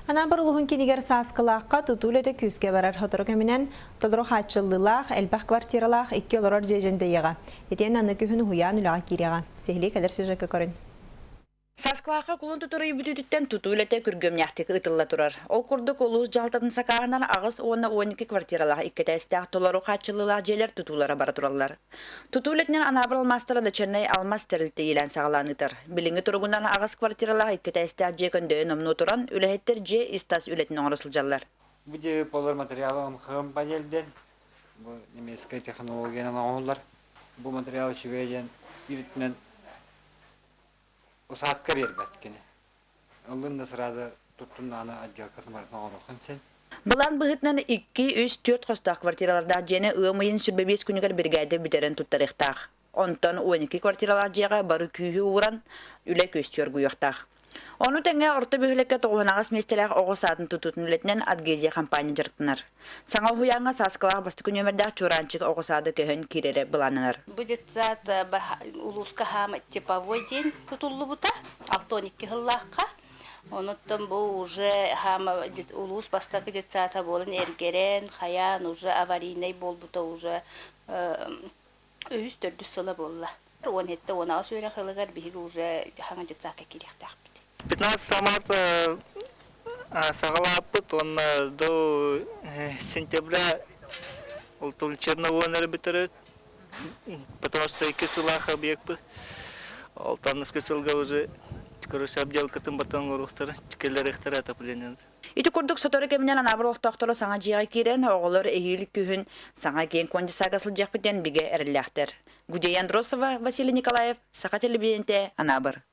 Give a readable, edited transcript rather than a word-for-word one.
Анаабыр улууһун киинигэр Сааскылаахха тутуу үлэтэ күүскэ барар. Сотору кэминэн толору хааччыллыылаах, элбэх квартиралаах икки олорор дьиэ дьэндэйиэҕэ. Итиэннэ аны күһүн уһуйаан үлэҕэ киириэҕэ. Сиһилии кэлэр сюжекка көрүн. Сааскылаахха кулун тутар ый бүтүүтүттэн тутуу үлэтэ күргүөмнээхтик ыытылла турар. Ол курдук улуус дьаһалтатын сакааһынан 81 квартиралаах икки этээстээх толору хааччыллыылаах дьиэлэр тутуулара бара тураллар. Тутуу үлэтинэн Анаабыр алмаастара дочернай алмаас тэрилтэ иилээн саҕалаан ыытар. Билиҥҥи туругунан аҕыс квартиралаах икки этээстээх дьиэ көндөйө номнуо туран, үлэһиттэр дьиэ ис-тас үлэтин оҥоро сылдьаллар. Бу дьиэ полар материалы МХМ панель диэн бу немецкэй технологиянан оҥоһуллар. Бу материал үчүгэй диэн бииртинэн усадка биэрбэт кини. Ыллын да сразу туттуннаҕына отделкатын барытын оҥоруоххун син. Былаан быһыытынан икки, үс, түөрт хостоох квартиралардаах дьиэни ыам ыйын 25 күнүгэр биригээдэ бүтэрэн туттарыахтаах. Онтон 12 квартиралаах дьиэҕэ бары күүһү ууран, үлэ күөстүү оргуйуохтаах. Ону тэҥэ орто бөһүөлэккэ 98 миэстэлээх оҕо саадын тутуутун үлэтинэн Адгезия хампаанньа дьарыктанар. Саҥа уһуйааҥҥа Сааскылаах бастакы нүөмэрдээх Чуораанчык оҕо саада көһөн киирэрэ былааннанар. Бу детсад улууска хаама типовой диэн тутуллубута 62 сыллаахха. Онуттан бу уже хаама улуус бастакы детсада буолан эргэрэн, хайаан уже аварийнай буолбута уже үһүс төрдүс сыла буолла. 17-18 үөрэх сылыгар биһиги уже хаҥа детсадка киириэхтээхпит. 15 марта саҕалааппыт уонна до сентября ол черновой бүтэрет потому что икки сылаах объекпыт алтанныскы сылга уже короче отделкатын батан оҥоруохтара кэлэриэхтэрэ отопление. Ити курдук сотору кэминэн Анаабыр олохтоохторо саҥа дьиэҕэ киирэн, оҕолор эһиил күһүн саҥа киэҥ кондисака сылдьыахпыт диэн бигэ эрэллээхтэр. Гудея Андросова, Василий Николаев, Саха телевидениетэ, Анаабыр.